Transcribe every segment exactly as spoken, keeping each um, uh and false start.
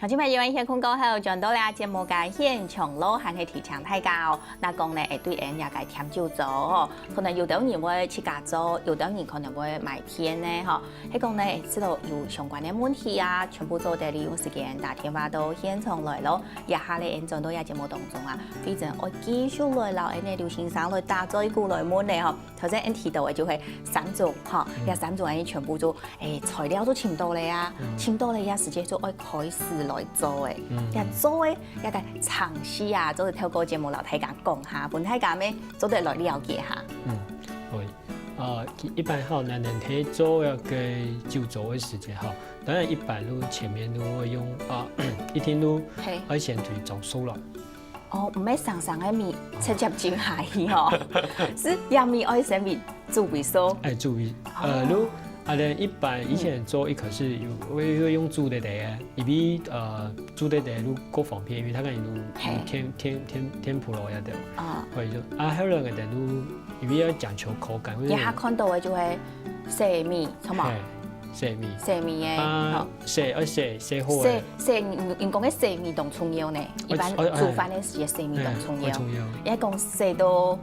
鄉親朋友，歇睏過後，轉到這節目个現場囉，還係提醒大家哦。若講呢，會對𠊎這个甜酒糟哦，可能有兜人會自家做，有兜人可能會買片呢，吼。係講呢，知道有相關个問題啊，全部做得利用時間打電話到現場來囉。這下呢，𠊎轉到這節目當中啊，慧珍愛繼續來摎𠊎等劉先生來打嘴鼓來問呢，吼。頭先𠊎提到个就係三種，吼，這三種𠊎全部都 欸，材料都尋到了啊，尋到了呀，時間就愛開始來做欸。嗯。愛做欸，愛个程序啊，就係透過節目摎大家講下，分大家乜做得來了解下。嗯，會。呃，一般吼，咱人在做該个酒糟个時間吼，當然一般都前面都會用，啊，一定都係愛先去糟熟了。 哦，毋係生生个米直接浸下去吼，係這米愛先分煮分熟。欸，煮分，呃，哦。如，啊，一般以前做一開始有，會，會用煮个个，因為，呃，煮个个就較方便，因為佢个有，係。添，添，添，添補了也得。啊。所以就，啊，後來个个就，因為愛講求口感，因為這下看到个就係細米，著無？係，細米。細米个，啊，吼。細，愛細，細好个。細，細，你，你講个細米當重要呢，一般，欸，欸，煮飯个時節細米當重要。欸，當重要。也講細到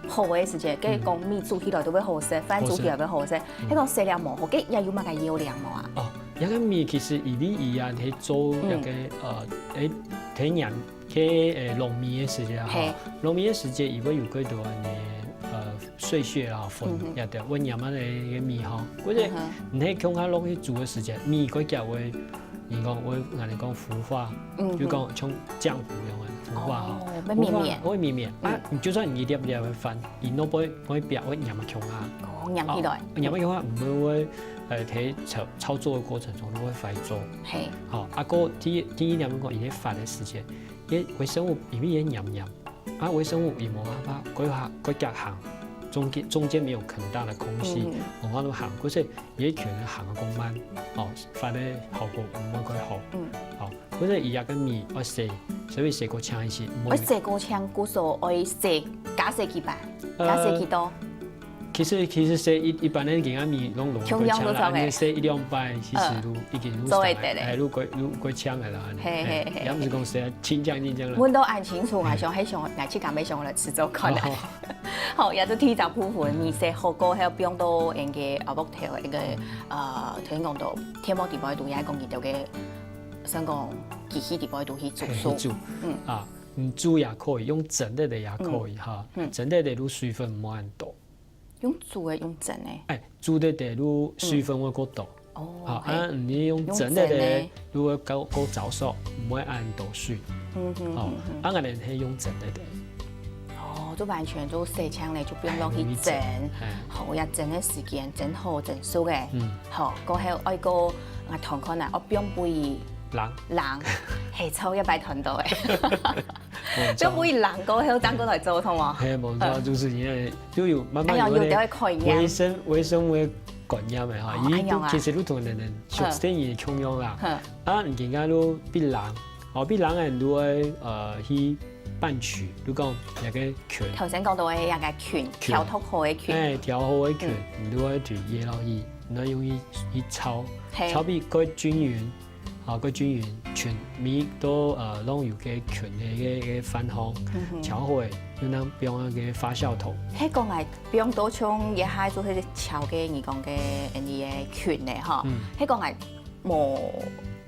好个時節，該講米煮起來都會好食，飯煮起來會好食。好食。嗯。該講細了無好，該也有麼个要領無啊？哦，這个米其實因為佢啊，係做該个，嗯。呃，欸，天然 該，欸，糯米个時節吼，係。糯米个時節，佢會有幾多恁呢，呃，碎屑啊、粉，嗯哼。也得會黏恁呢个米吼。或者，嗯哼。你係共下落去煮个時節，米該个會，你講會，𠊎等講糊化，嗯哼。就講像漿糊樣个糊化吼。哦，會綿綿。糊化會綿綿。啊，嗯。你就算你一粒一粒个飯，佢都不會，不會變，會黏啊共下。哦，黏起來。哦，黏啊共下，毋會，呃，在操，操作个過程中都會壞做。係。好，啊，過第一，第一點講，佢在發个時節， 因為微生物因為佢黏黏，啊，微生物佢無辦法，佢行，佢遽行，中間，中間沒有很大的空隙，嗯。無法度行，故所佢个行个較慢，哦，發个效果毋會較好。嗯。哦，故所佢个米愛洗，所以洗過淨一些，毋會。愛洗過淨，故所愛洗，加洗幾擺，呃，加洗幾多？ 其實，其實洗一，一般个人家米攏攏共樣都做得。洗一兩擺，其實都已經都做得了。欸，都過，都過淨个啦，恁呢。係，係，係。也毋係講洗啊，清淨清淨啦。問到恁清楚，𠊎想，係想，𠊎自家也想來試做看啊。哦。好，也就第一隻部分，米洗好過後，放到𠊎个後背頭个該个，呃，頭先講到電鍋底背肚，也講佢兜个，算講機器底背肚去煮熟。係，去煮。嗯。啊，你煮也可以，用蒸个个也可以哈。嗯。蒸个个就水分毋會恁多。 用煮个，用蒸个？欸，煮个个就水分會較多。嗯。哦，啊，係。啊，你用蒸个个，用蒸个。就會較，較燥熟，毋會恁多水。嗯哼，哦，嗯哼。啊，𠊎等係用蒸个个。哦，就完全就洗淨了，就放落去蒸。係，用去蒸，係。好，愛蒸个時間，蒸好，蒸熟个。嗯。好，過後愛過，啊，同款啊，愛放分佢冷。冷。係，著，一擺傳到个。無錯。放分佢冷過後，正過來做，著無？係，無錯，嗯。就是因為 就有慢慢有个，哎呀，有兜个概念。微生，微生物个概念个哈，哦，佢，恁樣啊。其實就同人人熟悉个共樣啦。嗯。嗯。啊，你今下就必冷，哦，必冷个你就愛，呃，去拌取，就講那個菌。頭先講到个那個菌，菌。調好个菌。哎，調好个菌，嗯。你就愛去掖落去，你愛用去，去炒，嘿。炒分佢較均勻。 啊，較均勻，全米都，呃，攏有个菌个，个，个分量，嗯哼。炒好个，又能放个發酵桶。係講來，放到像這下做个炒个，你講个，恁呢个菌个吼，嗯。係講來無，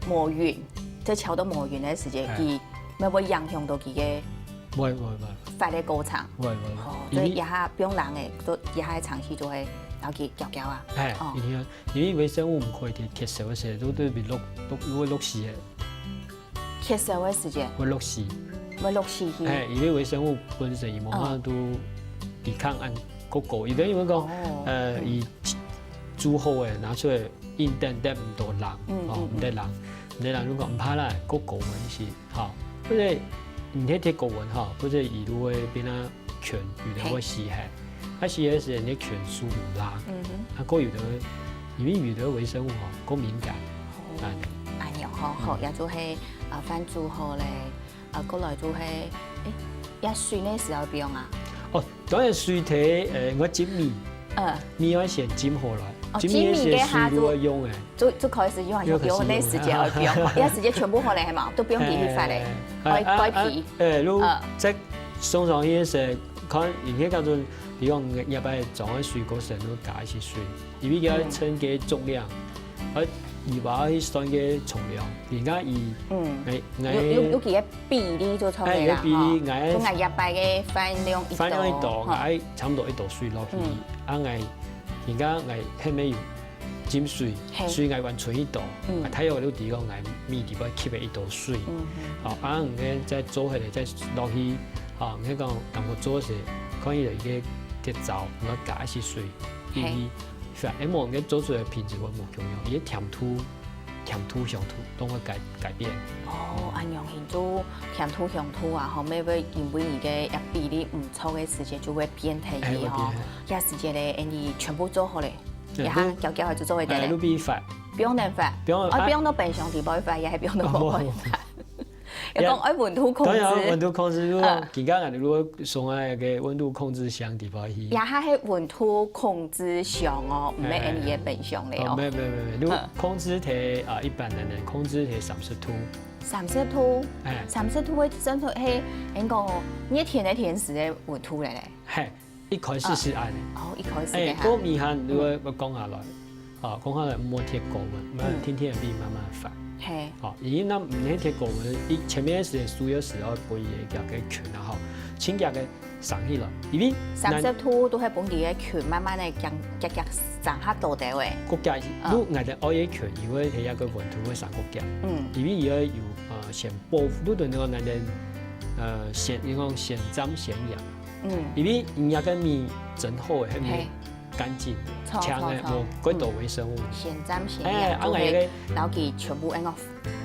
無勻，就炒到無勻个時節，哎。佢會毋會影響到佢个會，會，會。發个過程？會，會，會。哦，因為所以這下放冷个，都這下个程序就會，然後佢攪攪啊。哎，哦。一定要 因為微生物毋可以忒，忒少个時節，都，都會落，落，會落死个。忒少个時節？會落死。會落死去。哎，因為微生物本身佢無法度抵抗恁過高，有个人會講，哦。呃，嗯。佢煮好个拿出來，一定得毋到冷，嗯，哦，嗯，嗯。毋得冷，毋得冷，如果毋怕啦，過高个意思。 吼，或者你忒，忒高溫吼，或者佢就會變啊菌，有个會死忒。嘿。啊，死忒時，你个菌數毋罅。嗯哼。啊，過有个，因為有个微生物吼，過敏感。哦。啊。恁樣吼，好，嗯。也就係，啊，飯煮好咧，啊，過來就係，誒，這水呢係愛放啊？哦，當然水忒，呃，𠊎浸米。嗯。米愛先浸好來。哦，浸米个下就，浸米个水就愛用个。就，就開始用，又開始用。用个時節愛放，這時節全部好了，係嘛？都毋使去發了，哎，愛，愛皮。哎，哎，哎，就，嗯。再送上去个時，看，應該講做，比如講，你愛裝个水果時，都加一些水，因為佢愛稱个重量，嗯。而你把它算个重量，人家以，嗯。哎，哎，有，有，有幾个比例就出來啦，哎，有比例，吼。哎。就𠊎一擺个飯量一多，飯量一多，吼。哎，差不多一多水落去，嗯。啊，哎，人家哎，後面有 浸水，嘿。水𠊎還存一多，嗯。啊，大約就知講𠊎米裡背吸了一多水。嗯哼。哦，啊，你看再做下來，再落去，哦，你看講感覺做時，看佢个節奏，你愛加一些水，嘿。因為，係啊，因為你做出來个品質會無共樣，佢个甜度，甜度、香度都會改，改變。哦，恁樣形就甜度、香度啊，吼，乜會因為你个一比例毋著个時節就會變忒去吼。哎，會變。這時節咧，恁樣全部做好咧。 一下攪攪就做會得咧。哎，就毋使發。毋用等發。毋用，哦，啊。毋用到冰箱裡背發，也係毋用到外背發。哦，無。愛講愛溫度控制。當然，溫度控制，就講，嗯。今天𠊎就送啊該個溫度控制箱裡背去。這下係溫度控制箱哦，毋係恁樣个冰箱了哦。哎。哦，無，無，無，無，就，嗯。控制在，啊，一般个人控制在三十度。三十度？哎。三十度个溫度係，應該熱天个天時个溫度了咧。嘿。 一開始係恁樣。哦，哦，一開始个哈。哎，過尾下，如果𠊎講下來，嗯。啊，講下來，莫忒高溫，慢慢，嗯。天天个米慢慢發。嘿。好，因為若毋係忒高溫，佢前面个時間需要時候分佢个菌啊，吼，盡遽个生起來，因為三十度都係分佢个菌慢慢个降，降，降生較多个喂。過降，嗯。如果𠊎兜愛个菌，因為佢个溫度會升過降，嗯。因為佢愛有，呃，先保護，如果那個咱兜，呃，先，應該講先斬先養。 嗯。因為人家个米蒸好个，係毋係？嘿。乾淨，著，淨个，著，著。無過多微生物。嗯。先斬先養，哎，啊，就係，𠊎个，然後佢全部恁樣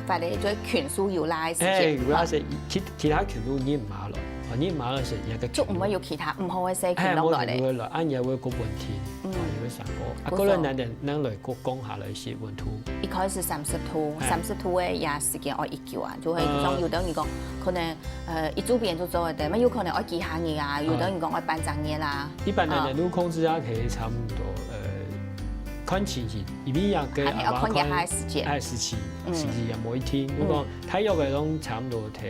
發个，就係菌素有罅个時節，哎，有罅个時，其，其他菌素入毋下來，啊，入毋下來時，該個菌素，就毋會有其他毋好个細菌落來咧。哎，無菌素會來，啊，你也會過問題，嗯。啊，也會生過。啊，不錯。過來咱兜，咱來過講下來係溫度。一開始三十度，哎。三十度个也時間愛幾久啊？就係像有的人講，可能 呃，一晝邊就做得，乜有可能愛幾下日啊，有的人講愛半隻月啦。一般个人就控制啊，可以差不多，呃，看情形，因為啊，个還係愛看一下个時間。哎，時期，嗯。時期也無一定。嗯。如果大約个攏差不多在，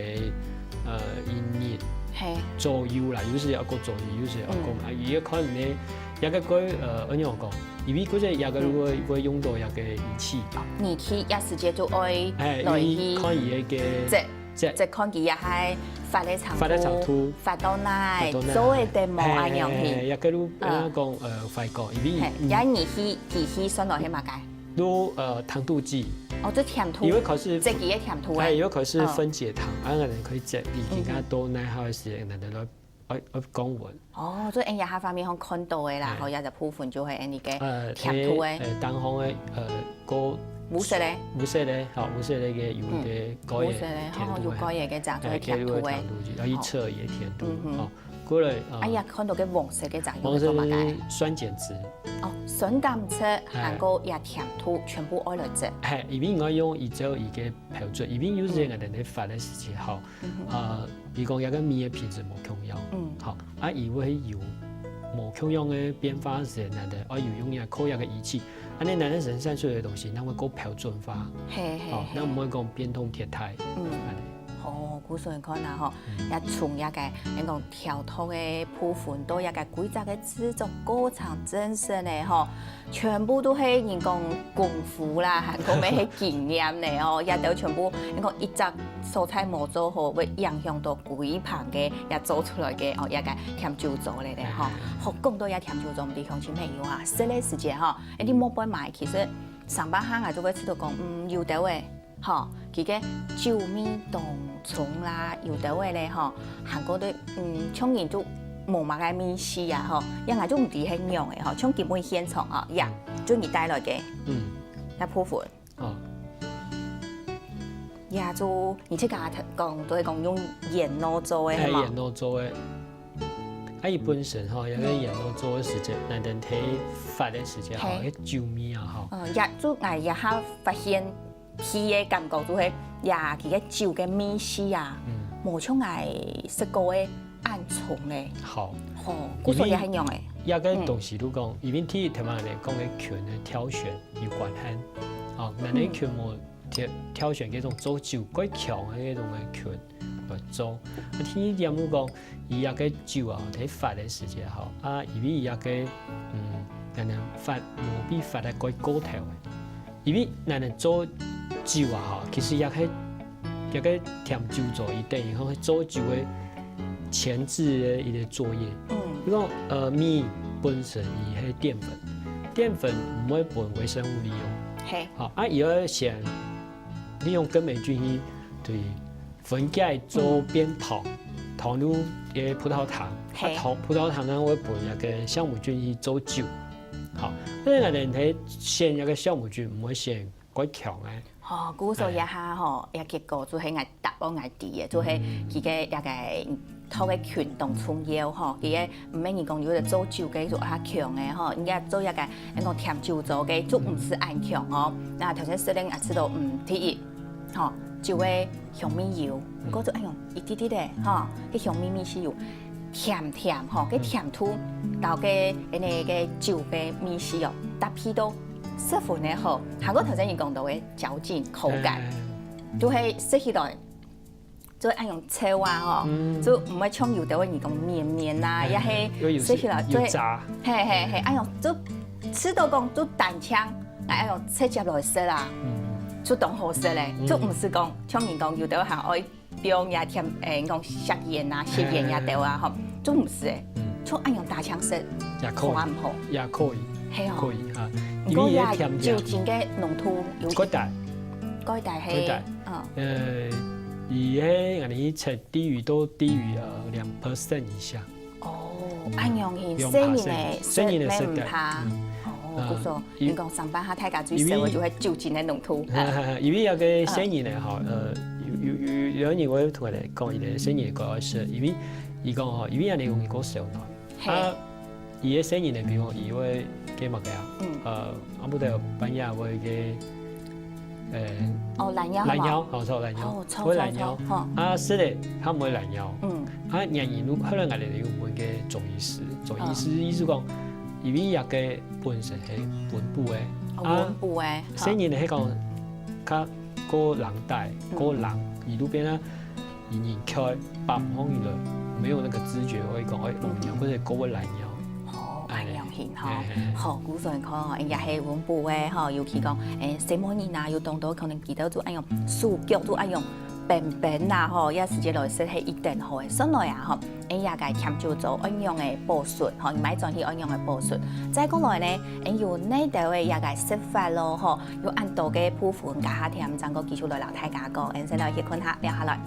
呃，一日，嘿。左右啦，有時也過左右，有時也過，嗯。啊，也看你，也个過，呃，按怎講，因為過去也个會，嗯。會用到也个儀器。哦，儀器，也時間就愛，哎，來去看佢个，這 這，這看佢也係發个程度，發个程度，發到哪，發到哪，做得得無，嘿，恁樣去。嘿，嘿，嘿，也个就，嗯。人家講，呃，壞講，因為，嘿，嗯。也儀器，儀器算落去麼个？就，呃，糖度計。哦，這甜度，因為可是，這个个甜度哎，哎。因為可是分解糖，嗯。啊，可能可以在，已經看到哪下个時間，嗯哼。可能來，呃，呃，降溫。 哦，所以𠊎這下畫面上看到个啦，哎。吼，這隻部分就係恁樣个呃，甜度个。哎，呃，當紅个，呃，高，無色个。無色个，吼，無色个个有个高个甜度个。嗯。無色个，吼，有高个个這種，哎，就係甜度个。高个甜度个，要去測佢个甜度，嗯哼。吼，過來，呃，哎呀，看到个黃色个這種，黃色个酸鹼值。哦，酸鹼值，哎。還過這甜度，全部愛來測。哎，因為𠊎用依照佢个標準，因為有時𠊎等在發个時節，吼，嗯哼。呃， 比如講，這个米个品質無共樣，嗯。好，啊，佢會有無共樣个變化个時，𠊎等愛有用這，靠這个儀器，恁樣𠊎等生產出來个東西，正會較標準化，嘿，嘿，哦，嘿。正毋會講變動忒大，嗯。恁樣。哦，故所你看啊，吼，嗯。也從這个，恁講調度个部分，到這个規則个製作過程真正个，吼， 全部都係人講功夫啦，還過乜係經驗呢哦，這兜全部人講一隻所在無做好，會影響到歸棚个也做出來个哦，這个甜酒糟了咧吼。好，講到這甜酒糟，毋知鄉親朋友啊，食个時節吼，一定莫亂買。其實上班下啊，就會試著講，嗯，有兜个 吼，佢个酒味當重啦，有兜个咧吼，還過對，嗯，像人就無麼个味緒啊吼，這𠊎就毋知係仰仔吼，像今晡日現場啊，呀，就你帶來个，嗯。這部分，哦。呀，就你自家講，都係講用煙爐做个，哎，係無？煙爐做个。啊，佢本身吼，這个煙爐做个時節，𠊎等在發个時節吼，嘿。該酒味啊吼。嗯，也就𠊎這下發現 鼻个感覺就係，呀，佢个酒个味緒啊，嗯。無像𠊎食過个恁重咧。好。哦，故所也係恁樣誒。這个東西就講，因為第一，頭先來講个菌个挑選有關係。哦，恁樣菌無挑挑選這種做酒較強个這種个菌來做。啊，第二點就講，佢這个酒啊，在發个時節吼，啊，因為佢這个，嗯，恁樣發，無比發个較過頭个。 因為咱个做酒啊吼，其實也係，也係甜酒造，佢等於講係做酒个前置个一個作業。嗯。比如講，呃，米本身佢係澱粉，澱粉毋會分微生物利用。嘿。好，啊，佢愛先利用根霉菌去對分解做變糖，糖就个葡萄糖，啊，嘿。糖，葡萄糖呢會分該个酵母菌去做酒。好，所以𠊎兜係選該个酵母菌，毋會選 較強个。吼，故所這下吼，這結果就係𠊎答案𠊎知个，就係佢个這个讀个群當重要吼，佢个毋免人講有个做酒个就較強个吼，人家做這个，人講甜酒做个就毋使恁強哦。那頭先說个𠊎試到，嗯，第一，吼，酒个香味有，毋過就哎喲，一滴滴个吼，个香味味係有。 甜甜吼，个甜度，到个恁呢个酒个味緒哦，搭配到十分个好，還過頭先你講到个嚼勁、口感，就係食起來，就愛用噍啊吼，就毋會像有兜个人講綿綿啊，也係食起來就係，有渣，嘿嘿嘿，哎喲，就試到講就單淨，哎喲，直接來食啊，就當好食咧，就毋使講像人講有兜還愛 放也添，誒，講食鹽啊、食鹽也兜啊，吼，就毋使誒，就恁樣打槍食，也可以，口感好，也可以，係哦，可以啊，因為佢甜酒精个濃度有較低，較低係，較低，嗯，呃，佢係𠊎等去測低於都低於呃兩 percent 以下。 哦，恁樣係細人仔食乜毋怕。哦，故所，你講上班下大家最少个就係酒精个濃度。因為該个細人仔吼，呃，有有有有人會同𠊎講，佢个細人仔較愛食，因為佢講吼，因為恁樣容易過燒腦。啊，佢个細人仔，比如講，佢會个麼个啊？呃，暗晡頭半夜會个 誒，哦，賴尿係無？賴尿，哦，著，賴尿，哦，著，會賴尿。著，著，吼。啊，食咧，較毋會賴尿。嗯。啊，原因，後來𠊎等有問个中醫師，中醫師意思講，因為這个本身係溫補个，哦，啊，溫補个，吼。細人仔係講，較過冷帶，過冷，佢就變啊， 人人開，放放起來，沒有那個知覺，會講，哎，哦，或者過會來尿。哦，恁樣型吼。好，故所看吼，應該係溫補个吼，尤其講，誒，細妹人啊，有當多可能佢兜就恁樣手腳就恁樣冰冰啦吼，這時節來食係一等好个。順來啊吼，誒，這个甜酒做恁樣个保存吼，你買轉去恁樣个保存。再過來呢，誒，有哪兜个這个食法咯吼，有恁多个部分，加下添，正過繼續來摎大家講，誒，先來歇睏下，尞下來。